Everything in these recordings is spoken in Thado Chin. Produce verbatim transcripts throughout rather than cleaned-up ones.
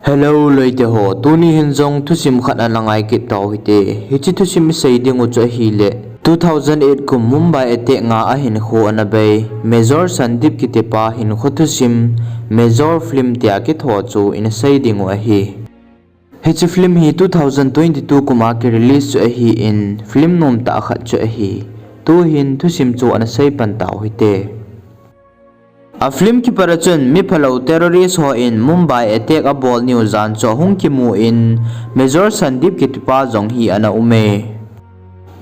Hello loite ho, tuni hin jong thusim khat ana ngai kit tau hite. Hiche thusim isei ding u chu ahile, two thousand eight kum Mumbai attack nga ahinkho ana bei Major Sandeep kitipa hinkho thusim, Major film tia kitho chu ina sei ding u ahi. Hiche film hi two thousand twenty-two kum a ki release chu ahin, film nomtah khat chu ahi. Tuhin thusim chu ana sei pan tau hite. A film kipat a chun miphalou terrorist ho in Mumbai attack abol niu jan chu ahung kimu in, Major Sandeep kitipa jong hi ana um e.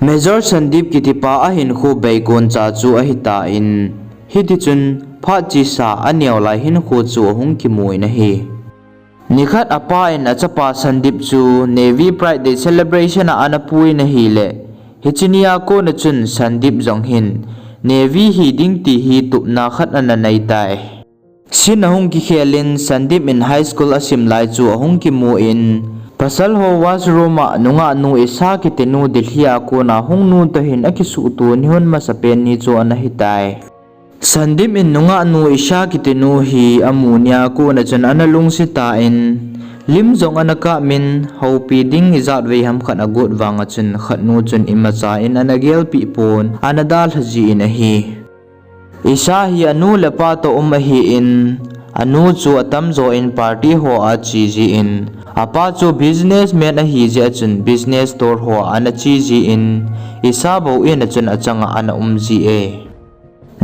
Major Sandeep kitipa ahinkho bei goncha chu ahitan, hitichun phat chesa aneo lai hinkho chu ahung kimu in ahi. Nikhat apa in achapa Sandeep chu Navy Pride Day celebration a ana pui in ahile, hiche nia kona chun Sandeep jong hin Navy hi ding ti hi tupna khat ana nei tai. Scene ahung kikhel in Sandeep in high school asim lai chu ahung kimu in, pasal ho washroom a nungah nu Isha kiti nu Delhi a kona hung nu toh hin akisuhto nihon masapen ni chu ana hitai. Sandeep in nungah nu Isha kiti nu hi amu nia kona chun ana lungset tan, lim jong ana kap in, houpi ding ijat vei ham khat agot vanga chun khat nu chun imacha in ana gelpeh pon, ana dalha jin ahi. Isha hi anu le apa toh um ahin, anu chu atamjo in party ho a che jin, apa chu businessman ahi jeh a chun business tour ho ana che jin, Isha bou in a chun achanga ana um ji e.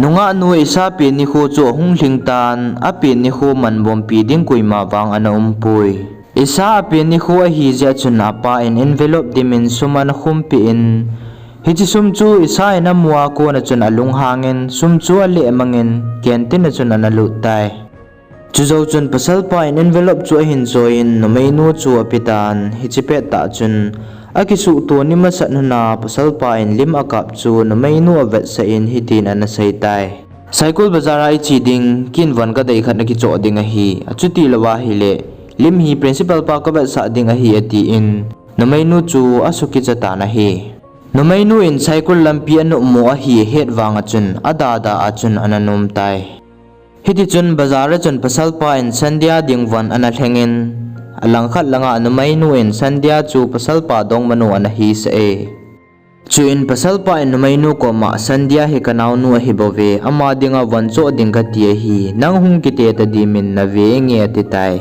Nungah nu Isha pen nikho chu ahung lhing tan, apen nikho manbompi ding koima vang ana umpoi. Isha apen nikho ahi jeh a chun apa in envelope dimin sum ana khumpeh in, hiche sum chu Isha in amu a kona chun alunghang in sum chu aleh mangin canteen a chun ana lut tai. Chujou chun pasalpa in envelope chu ahin choi in numeinu chu apetan, hiche pettah chun akisuhto ni masat hun a pasalpa in lim akap chu numeinu avetsah in hitin ana seitai. Saikul bazar a iche ding, ken von kadei khat nakichoh ding ahi, achuti louva ahile lim hi principal pa kavetsah ding ahi atin, numeinu chu asukicha tan ahi. Numeinu in Saikul lampi anopmo ahi ahet vanga chun adada a chun ana nomtai. Hitichun bazar a chun pasalpa in Sandhya ding von ana lhengin, alangkhat langa numeinu in Sandhya chu pasalpa dongmanu ana hisah e. Chuin pasalpa in numeinu koma Sandhya hi kanaonu ahibouve, ama dinga von choh ding kati ahi, nang hung kite tadimin nave inge atitai.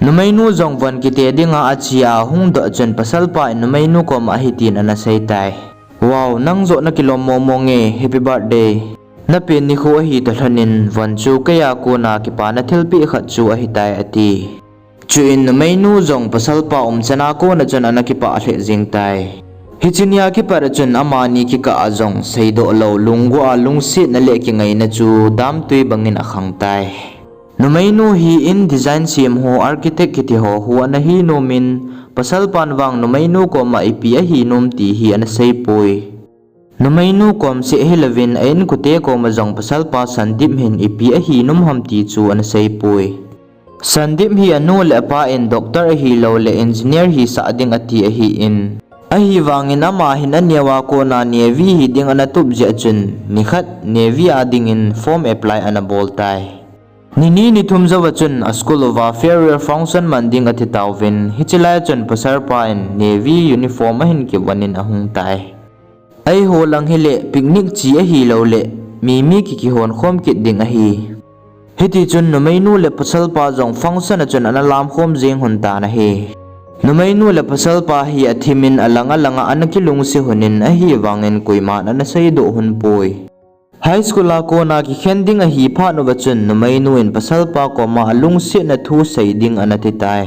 Numeinu jong von kite dinga ache a ahung doh chun pasalpa in numeinu koma hitin ana seitai. Wow, nang joh nakilom momo nge, happy birthday. Napen nikho ahi talhonin von chu keiya kona kipana thilpeh khat chu ahitai ati. Chuin numeinu jong pasalpa umchan a kona chun ana kipah lheh jengtai. Hiche nia kipat a chun amani kikah a jong seidoh lou, lunggel a lungsetna le kingaina chu damtui bangin akhangtai. Numeinu hi in design sem ho architect kiti ho hu ana hi nomin, pasalpan vang numeinu koma ipi ahi nom ti hi ana seipoi. Numeinu kom seh hilouvin a inkote koma jong pasalpa Sandip hin ipi ahi nom ham ti chu ana seipoi. Sandip hi anu le apa in doctor ahilouleh engineer hisah ding ati ahin, ahivangin ama hin aneova kona Navy hi ding ana tup jeh chun nikhat Navy a dingin form apply ana boltai. Nini nithum jouva chun a school uva farewell function man ding atitauvin, hiche lai chun pasarpa in Navy uniform ahin kivon in ahungtai. Eiho lang hile picnic che ahilouleh mi mi kikihon khom kit ding ahi. Hitichun numeinu le pasalpa jong function a chun ana lamkhom jeng lhon tan ahi. Numeinu le pasalpa hi athimin alang alanga ana kilungse lhonin ahivangin koiman ana seidoh lhon poi. High school a kona kikhen ding ahi phat uva chun numeinu in pasalpa koma alungsetna thu sei ding ana titai.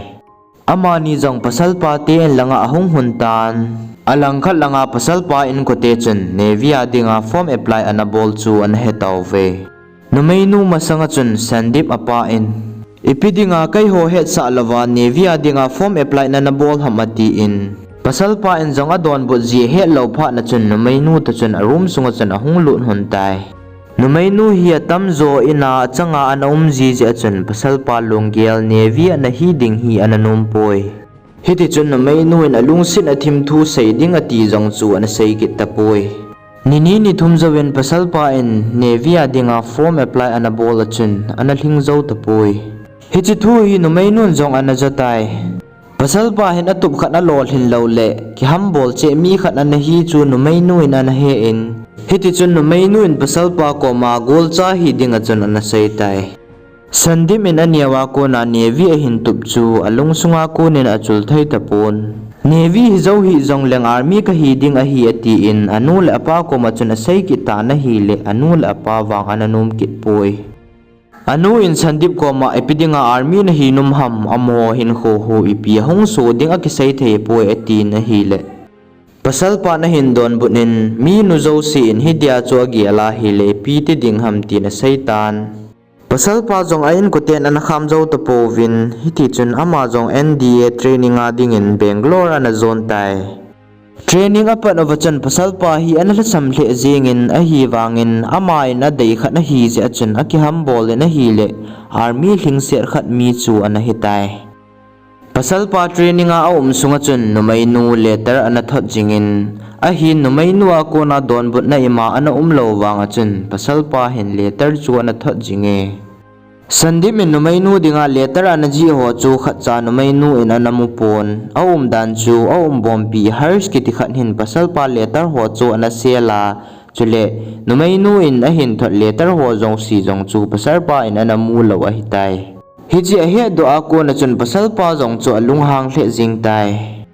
Amani jong pasalpa te in langa ahung lhon tan. Alangkhat langa pasalpa inkote chun Navy a dinga form apply ana bol chu ana hetauve. Numeinu masanga chun Sandip apa in, ipi dinga keiho hetsah louva Navy a dinga form apply nana bol ham atin, pasalpa in jong adonbut ji ahetlou phat na chun numeinu toh chun a room sunga chun ahung lut lhon tai. Numeinu hi atamjo ina achanga ana um ji jeh chun pasalpa lunggel Navy ana hi ding hi ana nompoi. Hitichun numeinu in alungset athim thu sei ding ati jong chu ana sei kit tapoi. Nini nithum jouvin pasalpa in Navy a dinga form apply ana bol a chun ana lhing jou tapoi. Hiche thu hi numeinun jong ana jatai. Pasalpa hin atup khat alolhin louleh, kihambol cheh mi khat ana hi chu numeinun ana hen. Hitichun numeinun pasalpa koma golcha hiding a chun ana seitai. Sandeep in aneo a kona Navy ahin tup chu alungsunga konin achul thei tapon. Navy hijou hih jongleng army kahi ding ahi atin anu le apa koma chun asei kit tan ahileh anu le apa vang ana nom kit poi. Anu in Sandeep koma ipi dinga army nahi nom ham, amaho hinkho ho ipi ahung so ding akisei thei poi atin ahileh, pasalpan ahin donbut in mi nu jouse in hitia chu agel ahileh ipi ti ding ham tin aseitan. Pasalpa jong a inkoten ana kham jou tapouvin, hitichun ama jong N D A training a dingin Bangalore ana jon tai. Training apat uva chun pasalpa hi ana lhasam lheh jengin ahivangin ama in adei khat ahi jeh a chun akihambol in ahileh army lhingset khat mi chu ana hitai. Pasalpa training a aum sunga chun numeinu letter ana thot jingin, ahin numeinu a kona donbutna ima ana umlou vanga chun pasalpa hin letter chu ana thot jinge. Sandeep in numeinu dinga letter ana jih ho chu khatcha numeinu in ana mupon, aumdan chu aumbompi Harsh kiti khat hin pasalpa letter ho chu ana sel a, chule numeinu in ahin thot letter ho jouse jong chu pasalpa in ana mulou ahitai. Hiche ahetdoh a kona chun pasalpa jong chu alunghang lheh jeng tai.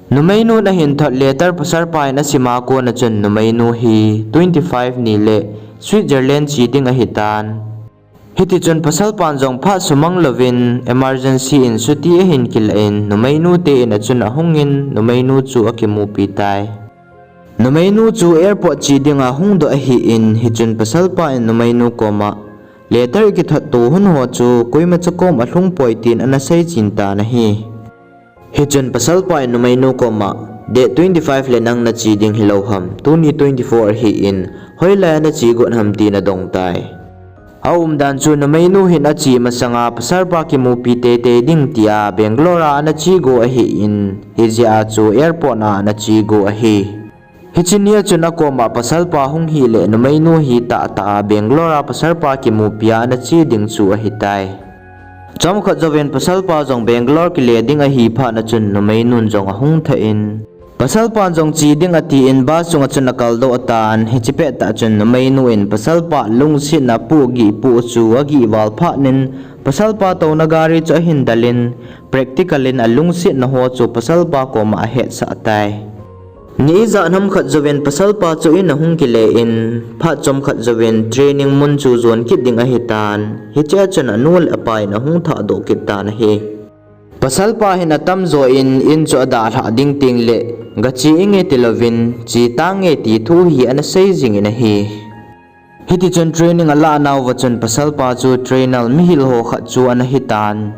Numeinun ahin thot letter pasalpa in asima kona chun numeinu hi twenty five ni le Switzerland che ding ahitan. Hitichun pasalpan jong phat sumang louvin emergency in chutti ahin kilah in numeinu te in a chun ahungin numeinu chu akimupi tai. Numeinu chu airport che dinga hungdoh ahin, hichun pasalpa in numeinu koma, letter kithot to hun ho chu koimacha kom alhung poi tin ana seichen tan ahi. Hichun pasalpa in numeinu koma, date twenty five le nang nache ding hilou ham, tuni twenty four ahin, hoilai a nache got ham tin adong tai. Aumdan chu numeinu hin ache masanga pasalpa kimupi teitei ding tia Bangalore a ana che go ahin, hijeh a chu airport a ana che go ahi. Hiche nia chun akoma pasalpa hung hileh numeinu hi tahtah a Bangalore a pasalpa kimupi a ana che ding chu ahitai. Chomkhat jouvin pasalpa jong Bangalore kile ding ahi phatna chun numeinun jong ahung thah in, pasalpan jong che ding atin bus chunga chun akaldoh atan, hiche pettah chun numeinu in pasalpa lungsetna pohgih poh chu agih val phatnin, pasalpa touna gari chu ahin dalin, practical in alungsetna ho chu pasalpa koma ahetsah tai. Ni ijat ham khat jouvin pasalpa chu in ahung kile in, phat chomkhat jouvin training mun chu jon kit ding ahitan, hichea chun anu le apa in ahung thahdoh kit tan ahi. Pasalpa hin atamjo in, in chu adalhah ding tengleh, gache inge tilouvin, che tange ti thu hi ana sei jingin ahi. Hitichun training alah nauva chun pasalpa chu trainer mihil ho khat chu ana hitan.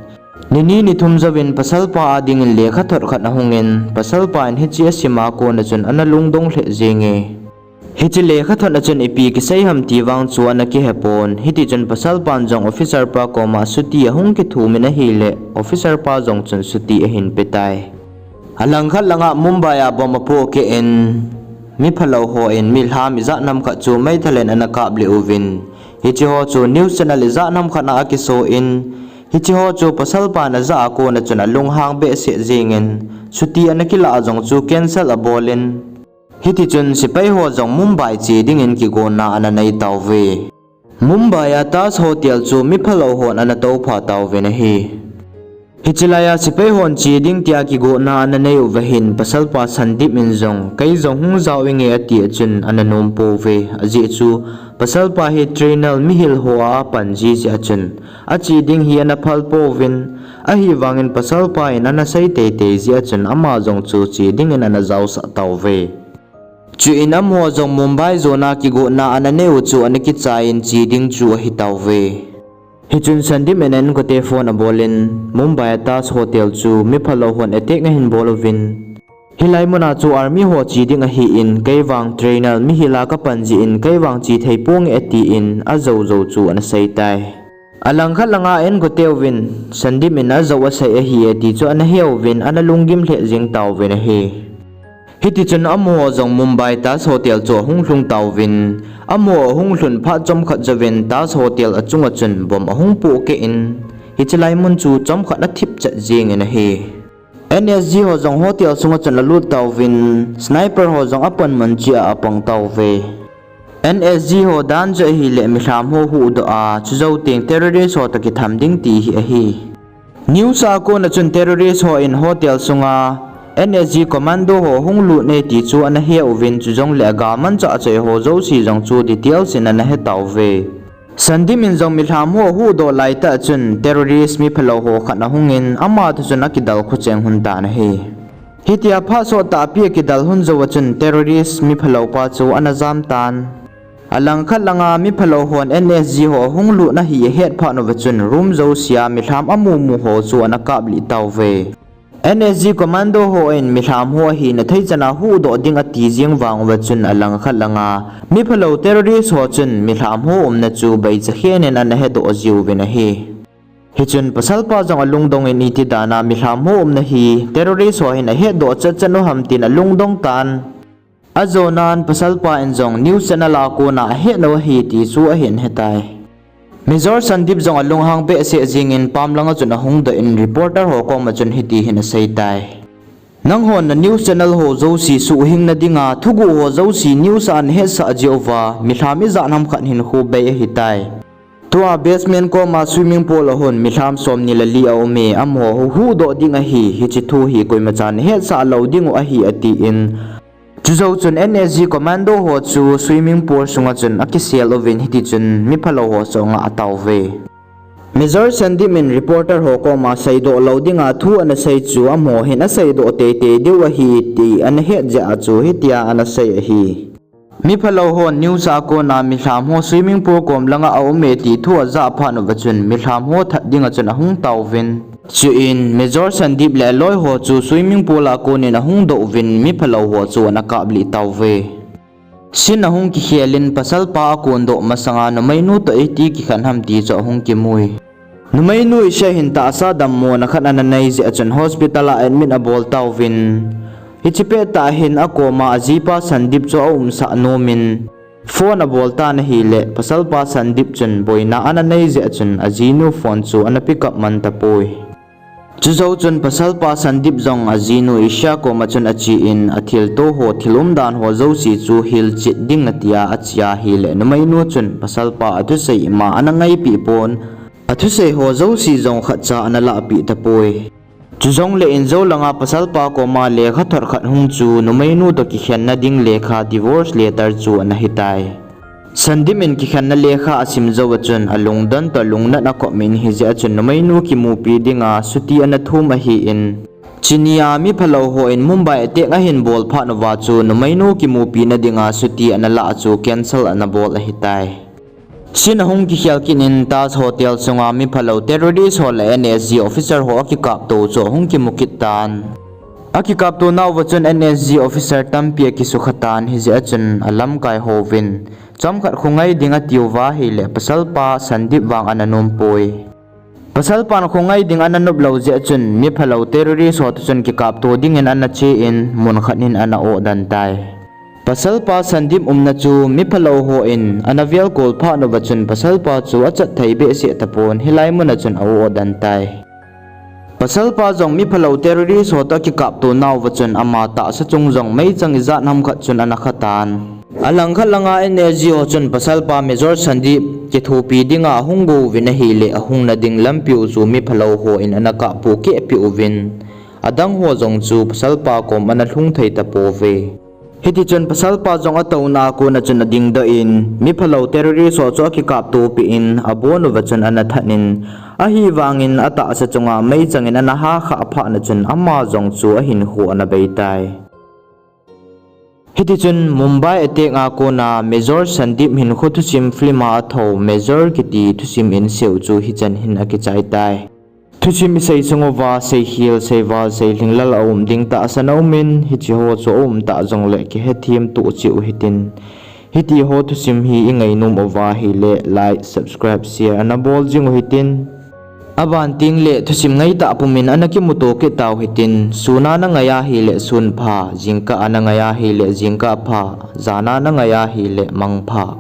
Nini nithum jouvin pasalpa a dingin lekhathot khat ahungin, pasalpa in hiche asima kona chun ana lungdong lheh jenge. Hiche lekhathot a chun ipi kisei ham ti vang chu ana kihepon, hitichun pasalpan jong officer pa koma chutti ahung kithumin ahileh, officer pa jong chun chutti ahin petai. Alangkhat langa Mumbai a bomb apohkeh in, miphalou hon milham ijat ham khat chu meithal in ana kaplih uvin, hicheho chu news channel ijat ham khat a akiso in, hicheho chu pasalpan ajah a kona chun alunghang behseh jengin, chutti ana kilah jong chu cancel abolin, hitichun sepaiho jong Mumbai che dingin kigotna ana nei tauve. Mumbai a Taj Hotel chu miphalou hon ana toupha tauvin ahi. Hiche laiya sepai hon che ding tia kigotna ana nei uva hin pasalpa Sandeep in jong, kei jong hung jao inge atia chun ana nompouve, ajeh chu pasalpa hi trainer mihil ho a apan jeh jeh a chun, ache ding hi ana phal pouvin, ahivangin pasalpa in ana sei teitei jeh a chun ama jong chu che dingin ana jaosah tauve. Chuin amaho jong Mumbai jona kigotna ana neiu chu ana kichaiyin che ding chu ahitauve. Hichun Sandeep in a inkote phone abolin, Mumbai a Taj Hotel chu miphalou hon attack ahin bol uvin, hilai muna chu army ho che ding ahin, kei vang trainer mihil a kapan jeh in kei vang che thei ponge atin ajou jou chu ana seitai. Alangkhat langa a inkoteuvin, Sandeep in ajou asei ahi e ti chu ana heuvin, ana lunggim lheh jeng tauvin ahi. Hitichun amaho jong Mumbai Taj Hotel chu ahung lhung tauvin, amaho ahung lhun phat chomkhat jouvin Taj Hotel achunga chun bomb ahung pohkeh in, Hiche lai mun chu chomkhat athip chet jengin ahi. N S G ho jong hotel sunga chun alut tauvin, sniper ho jong apan mun cheh a apang tauve. N S G ho dan chu ahileh milham ho huhdoh a, chujou teng terrorist ho toh kitham ding ti hi ahi. News a kona chun terrorist hon hotel sunga N S G commando ho hung lut e ti chu ana he uvin, chujongleh agalmanchah choi ho jouse jong chu details in ana he tauve. Sandip in jong milham ho ahuhdoh laitah chun terrorist miphalou ho khat ahungin ama toh chun akidal khocheng lhon tan ahi. Hitia phat sottahpi akidal lhon jouva chun terrorist miphalou pa chu ana jam tan. Alangkhat langa miphalou hon N S G ho ahung lut ahi ahet phat uva chun room jousea milham amumu ho chu ana kaplih tauve. N S G commando hon milham ho ahina thei chana huhdoh ding ati jeng vang uva chun alangkhat langa miphalou terrorist ho chun milham ho umna chu baichakhen in ana hedoh jiuvin ahi. Hichun pasalpa jong alungdong in iti dana milham ho umna hi terrorist ho hin ahetdoh chetchet u ham tin alungdong tan. Ajonan pasalpa in jong news channel a kona ahetnau ahi ti chu ahin hetai. Major Sandip jong alunghang behseh jengin pam langa chun ahungdoh in reporter ho koma chun hiti hin aseitai. Nanghon na news channel ho jouse suhhingna dinga thuguh ho jouse news a nahetsah jeh uva milham ijat ham khat hinkho bei ahitai. Tua basement koma swimming pool ahon milham somni le li aume, amaho huhdoh ding ahi, hiche thu hi koimacha nahetsah lou dingu ahi atin. Chujou chun N S G commando ho chu swimming pool sunga chun akisel uvin hitichun miphalou ho chu angah tauve. Major Sandip in reporter ho koma seidoh lou dinga thu ana sei chu amaho hin aseidoh teitei diu ahi ti ana het jeh a chu hitia ana sei ahi. Miphalou hon news a kona milham ho swimming pool kom langa aume ti thu ajah phat uva chun milham ho that dinga chun ahung tauvin. Chuin Major Sandip le aloi ho chu swimming pool a konin ahungdoh uvin miphalou ho chu ana kaplih tauve. Scene ahung kikhel in pasalpa akondoh masanga numeinu toh iti kikhen ham ti chu ahung kimui. Numeinu Isha hin tahsa dammona khat ana nei jeh a chun hospital a admit abol tauvin. Hiche pettah hin akoma ajipa Sandip chu aumsah nomin phone abol tan ahileh pasalpa Sandip chun boina ana nei jeh a chun ajinu phone chu ana pick up man tapoi. Chujou chun pasalpa Sandip jong ajinu Isha koma chun achen athilto ho thil umdan ho jouse chu hilchet ding atia achea ahileh numeinu chun pasalpa athusei ima ana ngaipeh pon, athusei ho jouse jong khatcha ana lahpeh tapoi. Chujongleh injou langa pasalpa koma lekha thot khat hung chu numeinu toh kikhenna ding lekha divorce letter chu ana hitai. Sandip in kikhenna lekha asim jouva chun alungdon toh lungnat akop in hijeh a chun numeinu kimupi dinga chutti ana thum ahin. Chunia miphalou hon Mumbai attack ahin bol phat uva chu numeinu kimupina dinga chutti ana lah chu cancel ana bol ahitai. Scene ahung kikhel kit in Taj Hotel sunga miphalou terrorist ho le N S G officer ho akikapto chu ahung kimu kit tan. Akikapto nauva chun N S G officer tampi akisukha tan hijeh a chun alamkai hovin chomkhat khongai ding atiuva ahileh pasalpa Sandip vang ana nompoi. Pasalpan khongai ding ana nop lou jeh a chun miphalou terrorist ho toh chun kikapto dingin ana chen munkhat in ana oh den tai. Pasalpa Sandip umna chu miphalou hon ana velkol phat uva chun pasalpa chu achat thei behseh tapon hilai muna chun a-oh den tai. Pasalpa jong miphalou terrorist ho toh akikapto nauva chun ama tahsa chung jong meichang ijat ham khat chun ana khatan. Alangkhat langa N S G ho chun pasalpa Major Sandip kithopi dinga ahung gouvin ahileh ahungna ding lampiu chu miphalou hon ana kahpoh kehpeh uvin, adang ho jong chu pasalpa kom ana lhung thei tapouve. Hitichun pasalpa jong atouna a kona chun adingdoh in, miphalou terrorist ho chu akikaptopeh in, abon uva chun ana that in, ahivangin atahsa chunga meichangin ana hakhah phatna chun ama jong chu ahinkho ana beitai. Hitichun Mumbai attack a kona Major Sandip hinkho thusim film a athou Major kiti thusim in seiu chu hichan hin akichaitai. Thusim isei sunguva seikhel, seival, seilhinglel aum ding tahsan aumin, hicheho chu aumtah jongleh kihethem toh cheh u hitin. Hitiho thusim hi ingainom uva ahileh like, subscribe, share ana bol jing u hitin. Aban tengleh thusim ngaitah pumin ana kimuto kit tau hitin, suna nangai ahileh sunpha, jingkah a nangai ahileh jingkah pha, jana nangai ahileh mangpha.